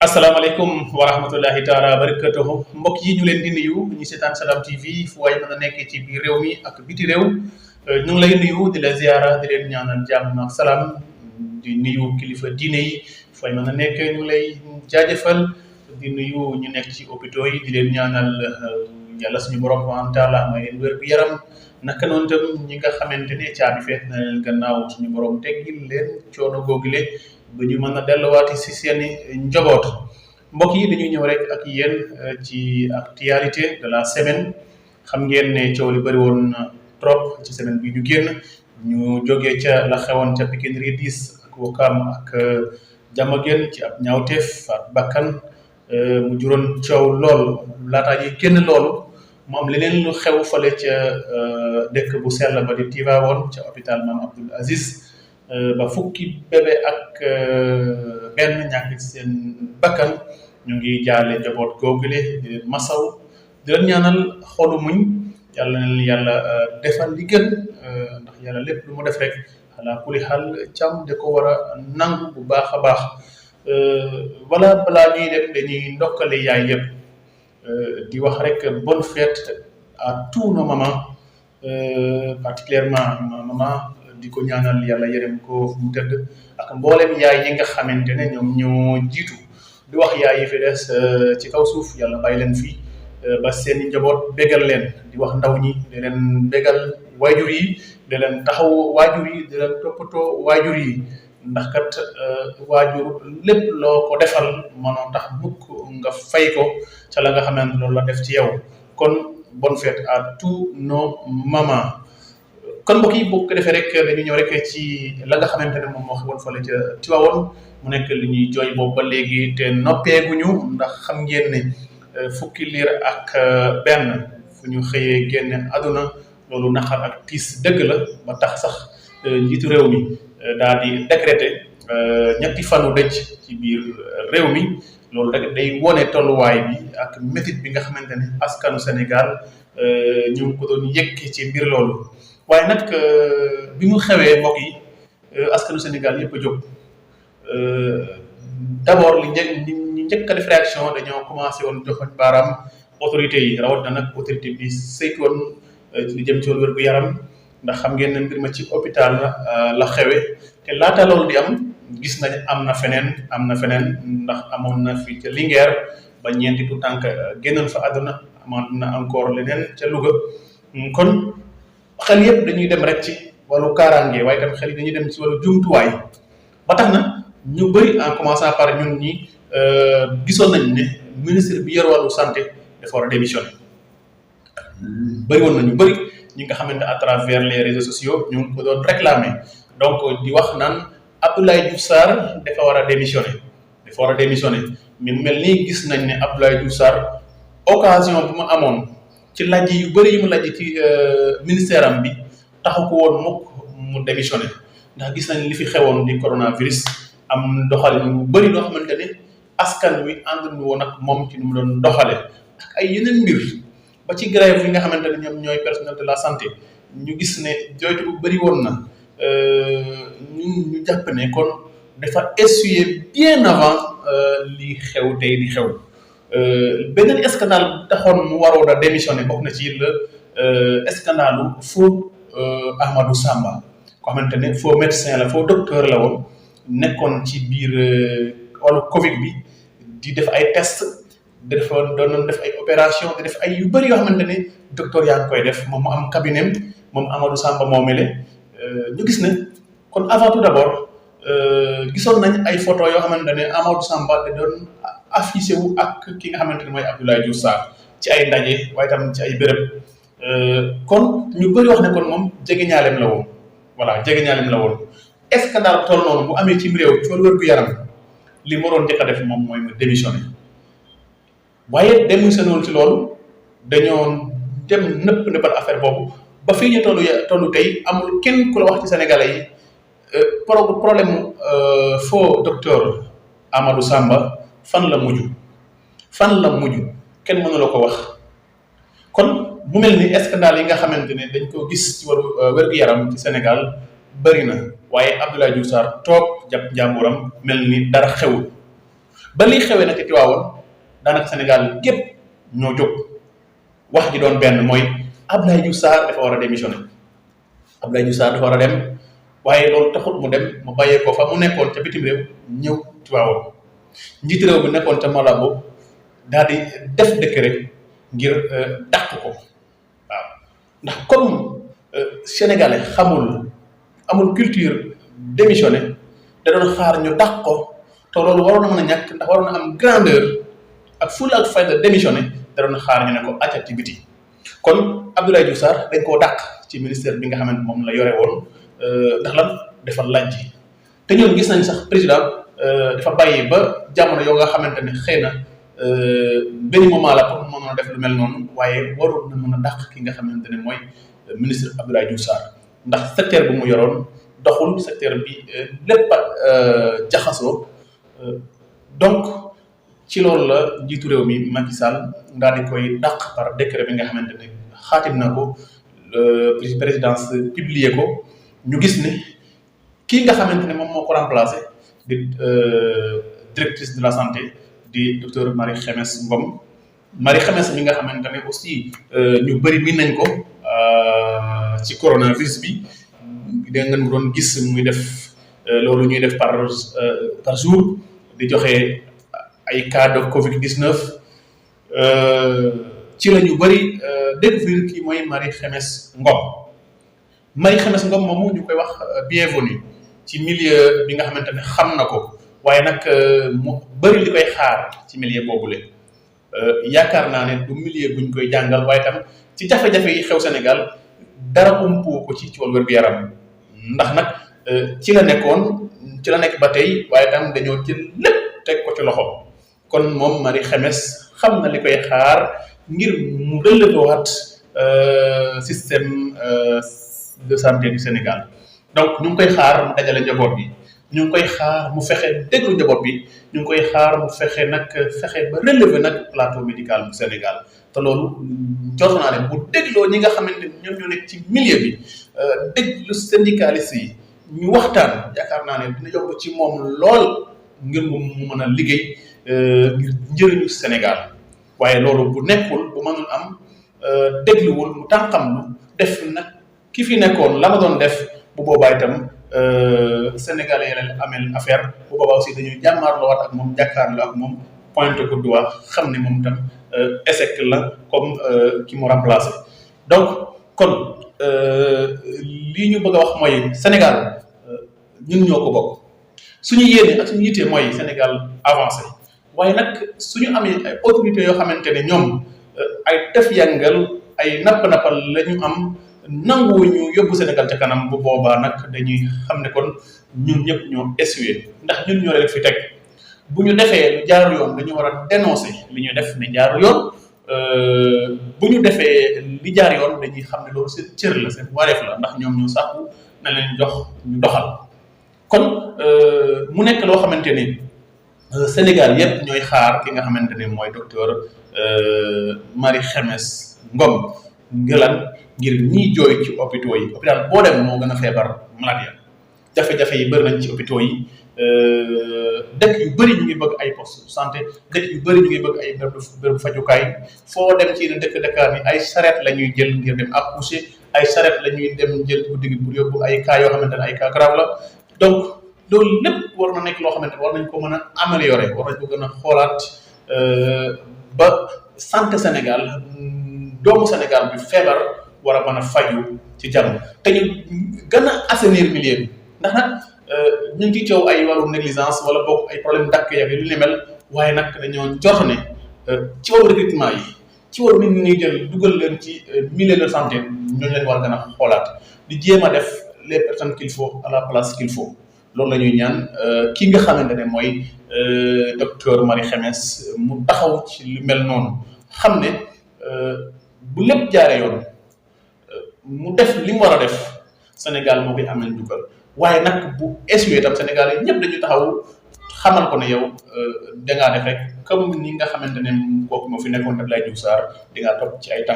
asalaamaaleykum wa rahmatullahi taala wa barakatuhu mbokk yi ñu leen di nuyu ñu seetaan Salam TV fu waay mën a nekkee ci biir réew mi ak biti réew ñu ngi lay nuyu di la ziara di leen ñaanal jàmm ak salaam di nuyu kilifa diine yi fu waay mën a nekkee ñu ngi lay jaajëfal di nuyu ñu nekk ci hôpitaux yi di leen ñaanal yàlla suñu borom subhanahu wa taala may leen wér gu yaram naka noonu tam ñi nga xamante ne caabi feet na leen gannaaw suñu borom teggil leen coono googule ba ñu mën a delluwaati si seeni njaboot mbokk yi dañuy ñëw rek ak yéen ci actualité de la semaine xam ngeen ne coow li bëri woon trop ci semaine bi ñu génn ñu jógee ca la xewoon ca Pikine Rue 10 ak Ouakam ak Diamaguène ci ab ñaawteef ak bakkan mu juróon coow lool laataa yi génn loolu mu am leneen lu xew fale ca dëkk bu sell ba di Tivaouane ca hôpital Mame Abdoul Aziz ba fukki bébé ak benn ñàkk ci seen bakkan ñu ngi jaale njaboot googule di leen masaw di leen ñaanal xolu muñ yàlla na leen yàlla defal li gën ndax yàlla lépp lu mu def rek xalaa kuli xal càmm da ko war a nangu bu baax a baax balaa ñuy dem dañuy ndokkale yaay yëpp di wax rek bonne fête à tous nos mamans particulièrement maman di ko ñaanal yàlla yërëm ko fu mu tëdd ak mboolem yaay yi nga xamante ne ñoom ñoo jiitu di wax yaay yi fi des ci kaw suuf yàlla bàyyi leen fii ba seen i njaboot bégal leen di wax ndaw ñi di leen bégal waajur yi di leen taxaw waajur yi di leen toppatoo waajur yi ndax kat waajur lépp loo ko defal mënoo tax mukk nga fay ko ca la nga xamante loolu la def ci yow kon bonne fête à tous nos mamans. kon mbokk yi boo ko defee rek dañu ñëw rek ci la nga xamante ne moom moo xewoon fële ca Tivaouane mu nekk li ñuy jooy boobu ba léegi te noppeeguñu ndax xam ngeen ne fukki liir ak benn fu ñu xëyee génne àdduna loolu naqar ak tiis dëgg la ba tax sax njiitu réew mi daal di décréter ñetti fanu dëj ci biir réew mi loolu rek day wone tolluwaay bi ak métit bi nga xamante ne askanu Sénégal ñu ngi ko doon yëkk ci mbir loolu. waaye nag bi mu xewee mbokk yi askanu Sénégal yëpp a jóg d'abord li njëkk a def réaction dañoo commencé woon joxoñ baaraam autorités yi rawat na nag autorité bi saytu woon li jëm ci wàllu wér gu yaram ndax xam ngeen ne mbir ma ci hôpital la xewe te laata loolu di am gis nañ am na feneen ndax amoon na fii ca Linguère ba ñeenti tu tànk génnoon fa àdduna amoon na encore leneen ca Louga kon xel yëpp dañuy dem rek ci wàllu kaaraange waaye tam xel yi dañuy dem ci wàllu jumtuwaay ba tax na ñu bëri en commençant par ñun ñi gisoon nañ ne ministre bi yor wàllu santé dafa war a démissionner bëri woon na ñu bëri ñi nga xamante à travers les réseaux sociaux ñu ngi ko doon réclamer donc di wax naan Abdoulaye Diouf Sarr dafa war a démissionner mais mu mel nii gis nañ ne Abdoulaye Diouf Sarr occasion bu ma amoon ci laaj yu bëri yi mu laaj ci ministère am bi taxu ko woon mukk mu démissionné ndax gis nañ li fi xewoon di coronavirus am doxalin bu bëri loo xamante ne askan wi ànduñu woon ak moom ci nu mu doon doxale ak ay yeneen mbir ba ci grève yi nga xamante ne ñoom ñooy personnel de la santé ñu gis ne jooytu bu bëri woon na ñu jàpp ne kon dafa essuyer bien avant li xew tey di xew beneen scandale taxoon mu waroon a démissionné bokk na ci le scandalu faux Ahmadou Samba ko xamante ne faux médecin la faux docteur la woon nekkoon ci biir wàllu Covid bi di def ay test doon def ay opération di def ay yu bëri yoo xamante ne docteur yaa ngi koy def moom mu am cabinet moom Ahmadou Samba moomele ñu gis ne kon avant tout d'abord gisoon nañ ay photo yoo xamante ne Ahmadou Samba da doon affiché wu ak ki nga xamante ne mooy Abdoulaye Diouf Sarr ci ay ndaje waaye tam ci ay béréb kon ñu bëri wax ne kon moom jege ñaaleem la woon est-ce que daal toll noonu bu amee ci réew ci wàllu wér-gu-yaram li mu waroon njëkk a def moom mooy mu démissionné waaye démissionné ci loolu dañoo dem nëppal affaire boobu ba fii ñu tollu tey amul kenn ku la wax ci sénégalais yi problème faux docteur Amadou Samba fan la mujj kenn mënu la ko wax kon mu mel ni scandale yi nga xamante ne dañ ko gis ci wàllu wér-gu-yaram ci Sénégal bëri na waaye Abdoulaye Diouf Sarr toog jàpp njàmburam mel ni dara xewul ba liy xewee nag ci Tiwaawoon daanaka Sénégal gépp ñoo jóg wax ji doon benn mooy Abdoulaye Diouf Sarr dafa war a démissionner Abdoulaye Diouf Sarr dafa war a dem waaye loolu taxut mu dem mu bàyyee ko fa mu nekkoon ca bitim réew ñëw Tiwaawoon njiitu réew bi nekkoon ca Malabo daal di def décret ngir dàq ko waaw ndax comme sénégalais amul culture démissionné da doon xaar ñu dàq ko te loolu waroon na mën a ñàkk ndax waroon na am grandeur ak fulla ak fayda démissionné da doon xaar ñu ne ko acca ci biti kon Abdoulaye Diouf Sarr dañ koo dàq ci ministère bi nga xamante moom la yore woon ndax lan dafa laaj te ñun gis nañ sax président dafa bàyyi ba jamono yoo nga xamante ne xëy na benn moment la pour mu mën a def lu mel noonu waaye waroon na mën a dàq ki nga xamante ne mooy ministre Abdoulaye Diouf Sarr ndax secteur bu mu yoroon doxul secteur bi lépp jaxasoo donc ci loolu la njiitu réew mi Macky Sall daal di koy dàq par décret bi nga xamante ne xaatim na ko présidence publier ko ñu gis ne kii nga xamante ne moom moo ko remplacé di directrice de la santé di docteur Marie Khemesse Ngom Marie Khemesse mi nga xamante ne aussi ñu bëri miin nañ ko ci coronavirus bi da ngeen doon gis muy def loolu ñuy def par jour di joxe ay cas de Covid 19 ci la ñu bëri découvrir kii mooy Marie Khemesse Ngom Marie Khemesse Ngom moomu ñu koy wax bienvenue ci milieu bi nga xamante ne xam na ko waaye nag mu bëri li koy xaar ci milieu boobule yaakaar naa ne du milieu buñ koy jàngal waaye tam ci jafe-jafe yi xew Sénégal dara umpu ko ci wàllu wér-gu-yaram ndax nag ci la nekk ba tey waaye tam dañoo jël lépp teg ko ci loxo kon moom Marie Khemesse xam na li koy xaar ngir mu relever waat système de santé du Sénégal donc ñu ngi koy xaar mu dajale njaboot bi ñu ngi koy xaar mu fexe déglu njaboot bi ñu ngi koy xaar mu fexe ba relever nag plateau médical bu Sénégal te loolu jot naa ne bu dégloo ñi nga xamante ni ñoom ñoo nekk ci milieu bi déglu syndicalistes yi ñu waxtaan yaakaar naa ne dina yomb ci moom lool ngir mu mën a liggéey ngir njëriñu Sénégal waaye loolu bu nekkul bu mënul am dégluwul mu tànqamlu def nag ki fi nekkoon la ma doon def bu boobaa itam Sénégalais yi la amel affaire bu boobaa aussi dañuy jàmmaarloo waat ak moom jàkkaarloo ak moom pointe ko doigt xam ne moom itam échec la comme ki mu remplacé donc kon lii ñu bëgg a wax mooy Sénégal ñun ñoo ko bokk suñu yéene ak suñu yittee mooy Sénégal avancé waaye nag suñu amee ay autorités yoo xamante ne ñoom ay def yàngal ay napp-nappal la ñu am nanguwuñu yóbbu Sénégal ca kanam bu boobaa nag dañuy xam ne kon ñun ñëpp ñoo essuyer ndax ñun ñoo leen fi teg bu ñu defee lu jaarul yoon dañu war a dénoncer li ñu def ne jaarul yoon bu ñu defee li jaar yoon dañuy xam ne loolu seen cër la seen wareef la ndax ñoom ñoo sàkku na leen jox ñu doxal kon mu nekk loo xamante ni Sénégal yëpp ñooy xaar ki nga xamante ne mooy docteur Marie Khemesse Ngom ngir ñiy jooy ci hôpitaux yi hôpital boo dem moo gën a feebar malade ya jafe-jafe yi bëri nañ ci hôpitaux yi dëkk yu bëri ñu ngi bëgg ay poste de santé dëkk yu bëri ñu ngi bëgg ay bërëb fajukaay foo dem ci yeneen dëkk Dakar ni ay charrette la ñuy jël ngir dem accoucher ay charrette la ñuy dem jël guddi gi pour yóbbu ay cas yoo xamante ne ay cas grave la donc loolu lépp war na nekk loo xamante ne war nañ ko mën a améliorer war nañ ko gën a xoolaat ba santé Sénégal doomu Sénégal bi feebar war a mën a faju ci jàmm te ñu gën a assainir milieu bi ndax nag ñu ngi ci coow ay wàllu négligence wala boog ay problème dàkk yag lu ni mel waaye nag dañoo jot ne ci wàllu recrutement yi ci wàllu nit ñi jël dugal leen ci milieu de santé ñooñu leen war a gën a xoolaat di jéem a def les personnes qu'il faut à la place qu'il faut loolu la ñuy ñaan ki nga xamante ne mooy docteur Marie Khemesse mu taxaw ci lu mel noonu xam ne bu lépp jaaree yoon mu def li mu war a def Sénégal moo koy amee njukkal waaye nag bu essuyer tam Sénégal yi ñëpp dañu taxaw xamal ko ne yow dangaa def rek comme ni nga xamante ne kooku moo fi nekkoon Abdoulaye Diouf Sarr di ngaa topp ci ay tànk